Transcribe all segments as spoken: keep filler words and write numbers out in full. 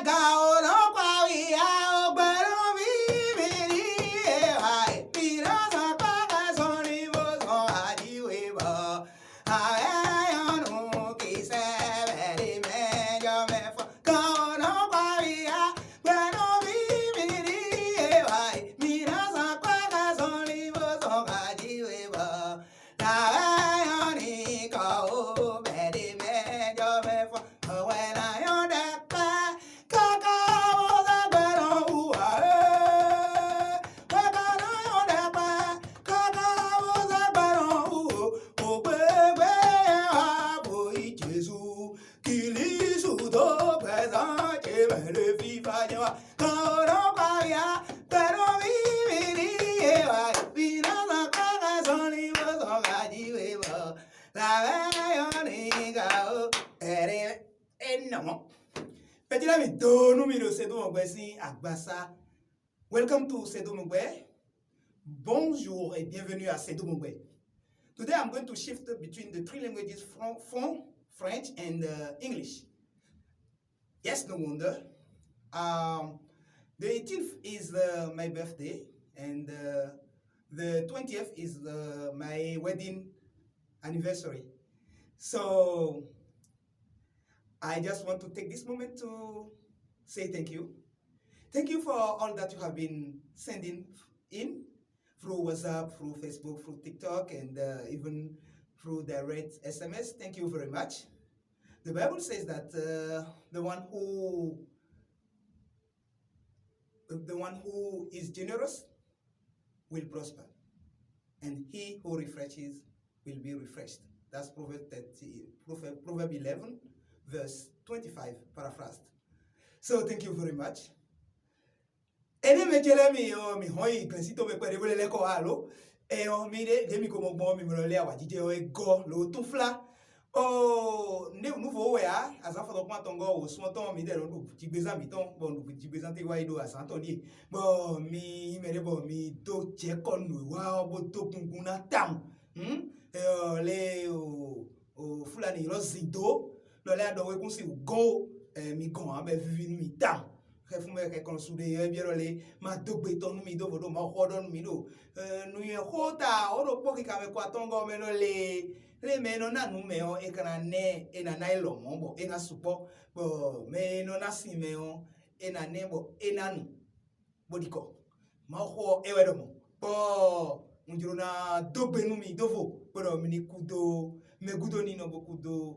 Gawo nɔ kpa wi ya o gbɛɖo ví mi ɖi e wa e. Mi nɔ zɔn kpa ka zɔn ni bo zɔn aɖi we bɔ. Awɛ yɔnu kisɛ bɛ ɖi mɛ jɔ mɛ fɔ. Gawo nɔ kpa wi ya gbɛɖo ví mi ɖi e wa e. Mi nɔ zɔn kpa ka zɔn ni bo zɔn aɖi we bɔ. Awɛ yɔnu kɔ o bɛ ɖi mɛ jɔ mɛ fɔ. Awɛ na yɔ ɖe kpɛ. Kaka wo zɛ gbɛɖɔ wu ɛ. Kaka na yɔ ɖe kpɛ. Kaka wo zɛ gbɛɖɔ wu o. O gbegbe wa bo yi Jezu. Kilisu do gbɛzan ce mɛ le fifa nyɛ wa. Kan o ɖɔ kpa ya gbɛɖɔ mi mi ni ye wa. Mi na ma kaka zɔn ni bo zɔn ka ji we bɔ. La wɛ yɔ ni ga o. Ɛrɛ. Énorme. Petit ami, donu mi ɖo Sedo Mɔgbɛ sín agbasa. Welcome to Sedo Mɔgbɛ. Bonjour et bienvenue à Sedo Mɔgbɛ. Today I'm going to shift between the three languages, Fran- Fran- French and uh, English. Yes, no wonder. Um, the eighteenth is uh, my birthday, and uh, the twentieth is uh, my wedding anniversary. So I just want to take this moment to say thank you. Thank you for all that you have been sending in through WhatsApp, through Facebook, through TikTok, and uh, even through direct S M S. Thank you very much. The Bible says that uh, the one who the one who is generous will prosper, and he who refreshes will be refreshed. That's Proverbs thirty, Proverbs, Proverbs eleven, verse twenty-five, paraphrased. So thank you very much. Ene mɛ ce lɛ mi ɔ mi hɔn yi glɛn si to mɛ kpɛɖe bó lɛ lɛ kɔ wa alo ɛ ɔ mi ɖe ɖe mi ko mɔ gbɔn mi mlɔ lɛ awajijɛ ɔ e gɔ lo tún fla. Ɔ ne nuvo wɛ a azan fɔtɔkpɔn atɔngɔ wò sún tɔn mi ɖe nɔ ɖu jigbezan mǐtɔn bɔ ɖu jigbezan te wa yi ɖo azan tɔn ɖie bɔ mi mɛ ɖe bɔ mi do jɛ kɔ nù wa ɔ bó do gungun ná tawun. Hmm? Ɛ ɔ lɛ o o fulani lɔ zin do lɔ lɛ aɖɔ wekun si wò gɔn o ɛ mi gɔn a bɛ vivi nú mi tawun. Xɛfún mɛ kɛkɔn su ɖe yɔ biɛ ɖɔ lé ma dó gbe tɔn nú mi dó vodó ma xɔ ɖɔ nú mi ɖo nuyɛ xó ta ó ɖo kpó kika mɛ kó atɔ́ngɔ́ mɛ ɖɔ lé lé mɛ e nɔ ná nǔ mɛ ɔ́ é ka ná nɛ é ná ná é lɔmɔ̌ bɔ é ná sukpɔ́ bɔ mɛ e nɔ ná sin mɛ ɔ́ é ná nɛ bɔ é ná nu bó ɖi kɔ. Mawu xó ɔ́ é wɛ ɖɔ mɔ̌ bɔ un jló ná dó gbe nú mi dó vo bó ɖɔ mi ní kú dó mɛ gúdo ní nɔ bó kú dó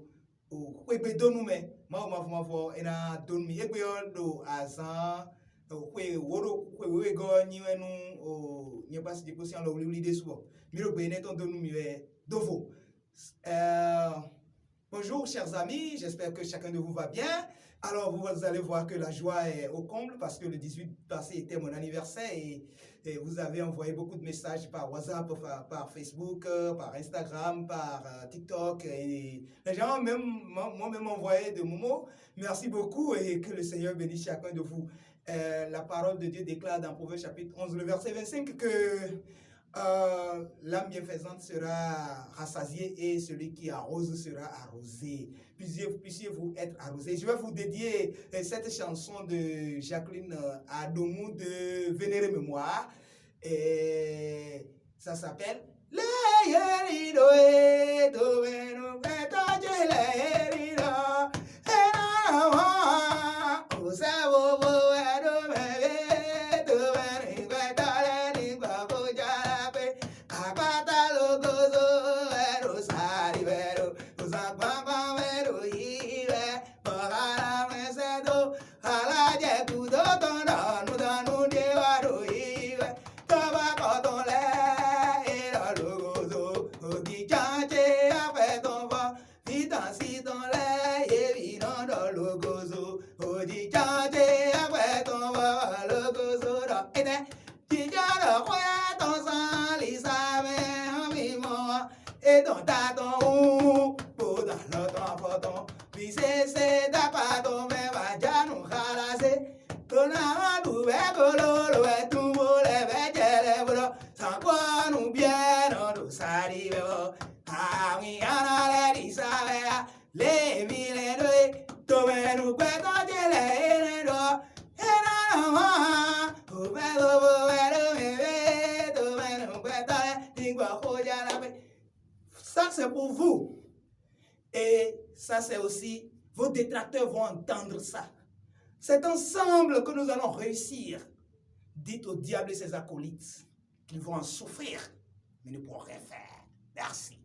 o xwegbe dó nú mɛ Mawu mavɔ mavɔ é ná dó nú mi égbé ɔ́ ɖo azǎn xwe wǒ ɖo xwe wěwegɔ́ ɔ́ nyi wɛ nú o nyɛ kpó asi ce kpó sín alɔ wlíwlí ɖésú ɔ́ mi ɖo gbe énɛ́ tɔn dó nú mi wɛ dó vo. Euh, bonjour chers amis, j'espère que chacun de vous va bien. Alors vous allez voir que la joie est au comble parce que le dix-huit passé était mon anniversaire et, et vous avez envoyé beaucoup de messages par WhatsApp, par, par Facebook, euh, par Instagram, par euh, TikTok et les gens même m'ont m'ont même envoyé de momos. Merci beaucoup et que le Seigneur bénisse chacun de vous. Euh, la parole de Dieu déclare dans Proverbes chapitre onze, le verset vingt-cinq que euh, l'âme bienfaisante sera rassasiée et celui qui arrose sera arrosé. Puissiez, puissiez-vous être arrosé. Je vais vous dédier euh, cette chanson de Jacqueline euh, Adomou de Vénéré Mémoire. Et ça s'appelle Leyerido e to menu peto je leyerido. Ena wa o se wo wo e do me ve to menu peto le ni gba ko jara pe. Akpata logozo e do sari ve do o sa gbangban ve do yi ve. Bɔgala mɛ sɛ do ala jɛ kudo tɔn dɔnu dɔnu de wa do yi wɛ. Tɔba kɔtɔn lɛ e dɔ logozo odi tsantse aƒɛ tɔn fɔ. Fitan si tɔn lɛ ye wi nɔ dɔ logozo odi tsantse aƒɛ tɔn fɔ logozo dɔ enɛ. Jijɔ ɖɔ xwé tɔn zán lisa mɛ hɔn mi mɔ. E dɔn ta tɔn wú, kpo dɔn alɔ tɔn afɔ tɔn. Mi sese dakpa tɔn mɛ ba ja nu xala se. Tona ma ɖu bɛ kolo lo bɛ tun bo lɛ bɛ jɛ lɛ bo lɔ. Sankpɔ nu biɛ nɔ ɖo sari bɛ bɔ. Awin ana lɛ ɖi sa wɛ a. Lé mi lɛ ɖo e. Tomɛ nu gbɛtɔ ce lɛ e lɛ ɖɔ Ça, c'est pour vous. Et ça, c'est aussi, vos détracteurs vont entendre ça. C'est ensemble que nous allons réussir. Dites au diable et ses acolytes qu'ils vont en souffrir, mais ne pourront rien faire. Merci.